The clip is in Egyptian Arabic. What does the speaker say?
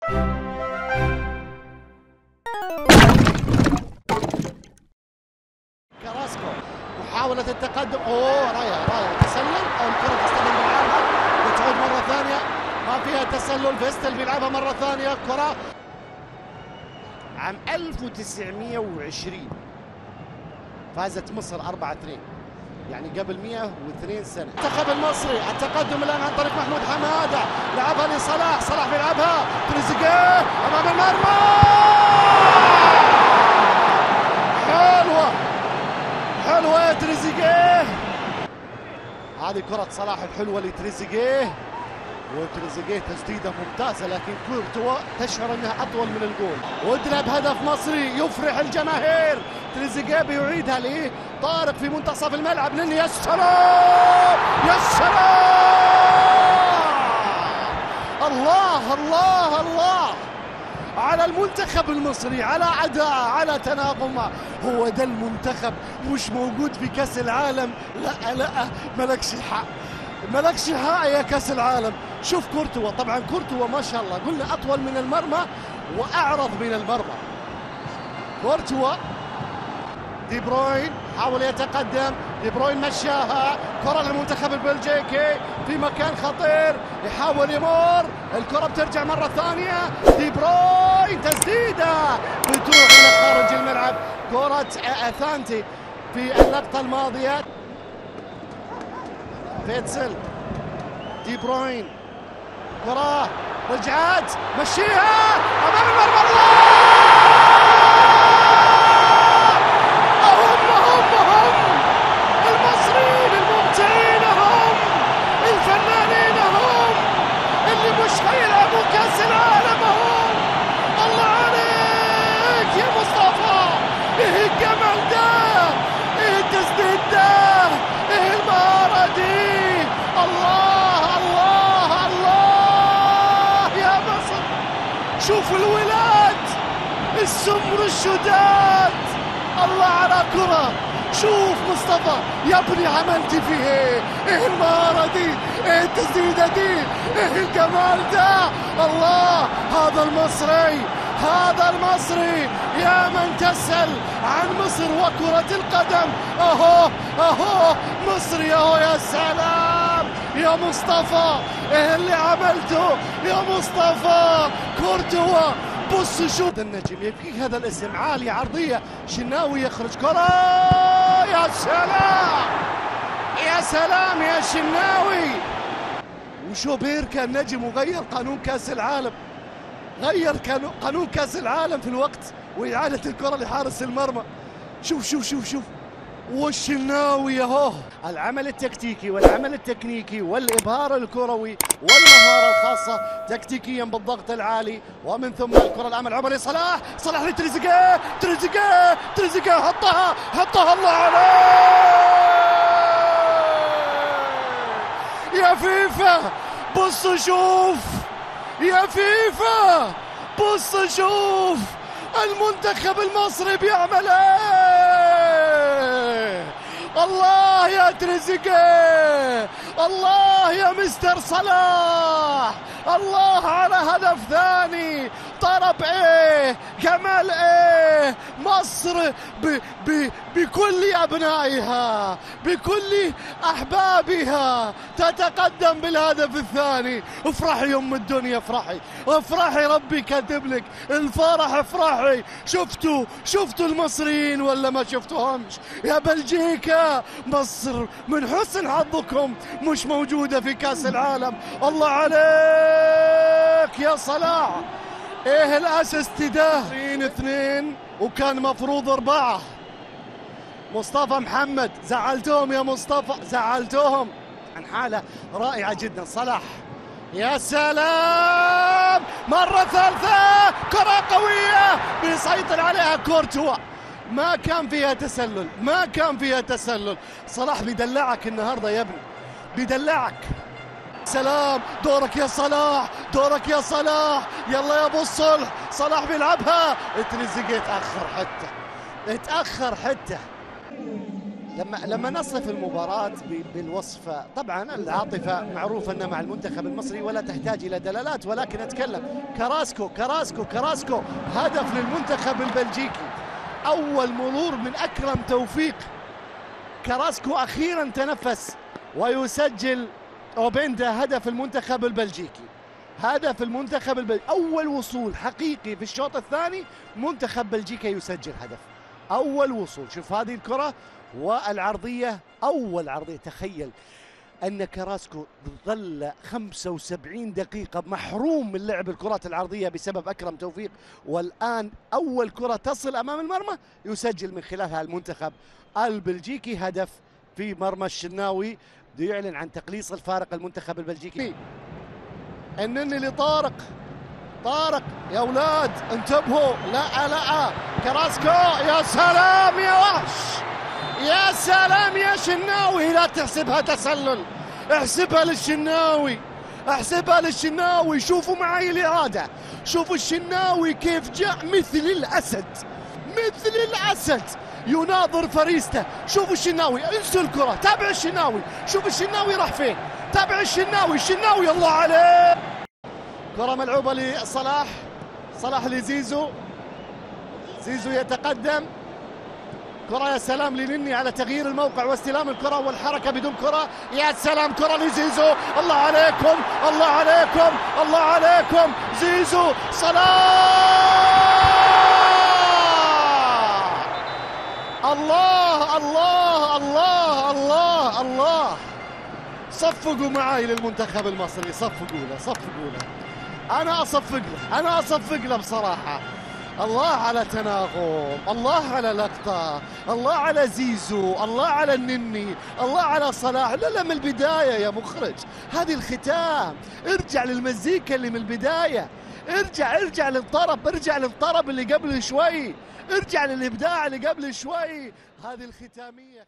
كراسكو محاولة التقدم، اوه رايح تسلل، او الكرة تصطدم بالعارضة وتعود مرة ثانية، ما فيها تسلل. فيستل بيلعبها مرة ثانية، كرة عام 1920 فازت مصر 4-2، يعني قبل 102 سنة. المنتخب المصري التقدم الآن عن طريق محمود حمادة، لعبها لصلاح، صلاح بيلعبها تريزيجيه أمام المرمى، حلوة حلوة يا تريزيجيه. هذه كرة صلاح الحلوة لتريزيجيه، وتريزيجيه تسديدة ممتازة، لكن كورتوا تشعر انها اطول من الجول. وادلب هدف مصري يفرح الجماهير. تريزيجيه بيعيدها لطارق في منتصف الملعب، لن يا سلام يا سلام، الله الله الله على المنتخب المصري، على أداء، على تناغمه. هو ده المنتخب مش موجود في كأس العالم. لا لا، مالكش حق، مالكش حق يا كأس العالم. شوف كورتوا، طبعا كورتوا ما شاء الله قلنا أطول من المرمى وأعرض من المرمى. كورتوا، دي بروين حاول يتقدم، دي بروين مشاها، كرة للمنتخب البلجيكي في مكان خطير، يحاول يمر، الكرة بترجع مرة ثانية، دي بروين تسديدة بتروح إلى خارج الملعب. كرة أثانتي في اللقطة الماضية. فيتسل، دي بروين، كرة رجعت، مشيها أمام المرمى، الله هم المصريين الممتعين، هم الفنانين، هم اللي مش هيلعبوا كأس العالم، هم. الله عليك يا مصطفى، ايه الجمال ده، ايه التسديد ده، ايه المهارة دي، الله الله الله يا مصر. شوفوا الولاد السمر الشداد، الله على كرة. شوف مصطفى يا ابني عملت فيه ايه، ايه المهارة دي، ايه التسديدة دي، ايه الجمال ده، الله. هذا المصري، هذا المصري يا من تسأل عن مصر وكرة القدم، اهو اهو مصري اهو. يا سلام يا مصطفى، ايه اللي عملته يا مصطفى. كورتوا، بص شوف النجم يكفيك هذا الاسم، عالية عرضية، شناوي يخرج كرة، يا سلام يا سلام يا شناوي. وشوبير كان نجم وغير قانون كأس العالم، غير قانون كأس العالم في الوقت وإعادة الكرة لحارس المرمى. شوف شوف شوف شوف، والشناوي اهو. العمل التكتيكي والعمل التكنيكي والإبهار الكروي والمهارة الخاصة تكتيكيا بالضغط العالي، ومن ثم الكرة الأمل عمر لصلاح، صلاح لتريزيجيه، تريزيجيه تريزيجيه، حطها حطها، الله عليك يا فيفا. بص شوف يا فيفا، بص شوف المنتخب المصري بيعمل ايه. الله يا تريزيجيه، الله يا مستر صلاح، الله على هدف ثاني. طرب ايه، جمال ايه، مصر ب ب بكل ابنائها بكل احبابها تتقدم بالهدف الثاني. افرحي يا ام الدنيا، افرحي افرحي، ربي كاتب لك الفرح، افرحي. شفتوا شفتوا المصريين ولا ما شفتوهمش يا بلجيكا؟ مصر من حسن حظكم مش موجودة في كأس العالم. الله عليك يا صلاح، ايه ال assist ده. 2-2 وكان مفروض 4. مصطفى محمد زعلتهم يا مصطفى، زعلتهم. عن حالة رائعة جدا. صلاح، يا سلام، مرة ثالثة، كرة قوية بيسيطر عليها كورتوا، ما كان فيها تسلل، ما كان فيها تسلل. صلاح بيدلعك النهارده يا ابني، بيدلعك. سلام، دورك يا صلاح، دورك يا صلاح، يلا يا ابو الصلح. صلاح بيلعبها، تريزيجيه تاخر حتة، اتاخر حتة. لما نصف المباراة بالوصف، طبعا العاطفة معروفة أنها مع المنتخب المصري ولا تحتاج إلى دلالات، ولكن أتكلم كراسكو كراسكو كراسكو، هدف للمنتخب البلجيكي، أول مرور من أكرم توفيق. كراسكو أخيرا تنفس ويسجل أوبندا هدف المنتخب البلجيكي، هدف المنتخب البلجيكي، أول وصول حقيقي في الشوط الثاني منتخب بلجيكا يسجل هدف، أول وصول. شوف هذه الكرة والعرضية، أول عرضية. تخيل أن كراسكو ظل 75 دقيقة محروم من لعب الكرات العرضية بسبب أكرم توفيق، والآن أول كرة تصل أمام المرمى يسجل من خلالها المنتخب البلجيكي هدف في مرمى الشناوي، يعلن عن تقليص الفارق المنتخب البلجيكي. النني لطارق، طارق يا أولاد انتبهوا، لا لا كراسكو، يا سلام يا وحش، يا سلام يا شناوي، لا تحسبها تسلل، احسبها للشناوي، احسبها للشناوي. شوفوا معي الإعادة، شوفوا الشناوي كيف جاء مثل الأسد، مثل الأسد يناظر فريسته. شوفوا الشناوي، انسوا الكرة، تابع الشناوي، شوف الشناوي راح فين، تابع الشناوي، الشناوي الله عليه. كرة ملعوبة لصلاح، صلاح لزيزو، زيزو يتقدم، كرة يا سلام لنني على تغيير الموقع واستلام الكرة والحركة بدون كرة، يا سلام كرة لزيزو، الله عليكم الله عليكم الله عليكم، زيزو صلاح، الله الله الله الله الله. صفقوا معاي للمنتخب المصري، صفقوا له صفقوا له، أنا أصفق له، أنا أصفق له بصراحة. الله على تناغم، الله على لقطة، الله على زيزو، الله على النني، الله على صلاح. لا لا من البداية يا مخرج، هذه الختام، ارجع للمزيكا اللي من البداية، ارجع ارجع للطرب، ارجع للطرب اللي قبل شوي، ارجع للإبداع اللي قبل شوي، هذه الختامية.